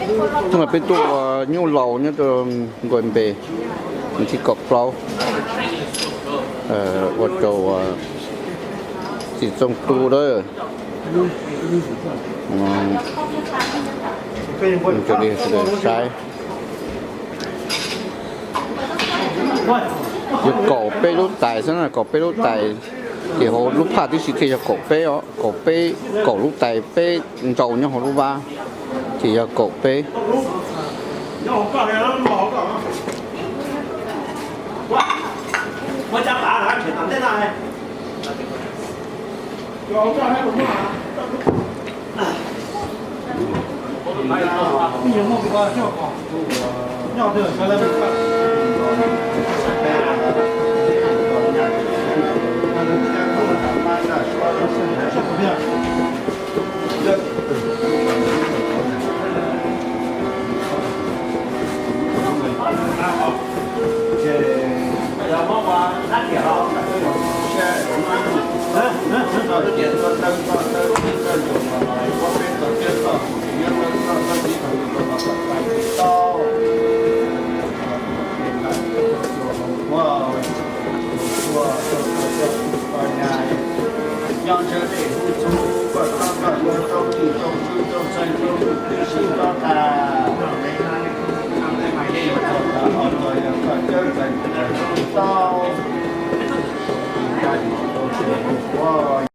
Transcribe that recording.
Hnub no peb tuaj ua nyuj laus nyob rau Nquas Npes, vas thib kaum plaub, ua rau txiv Txooj Tub lawm. Saib, yog kaum peb lub tais xwb na, kaum peb lub tais, ces hauv lub phaj tib si thiaj yog kaum peb os, kaum peb, kaum lub tais peb ntsau nyob hauv lub vab, ces yog kaum peb.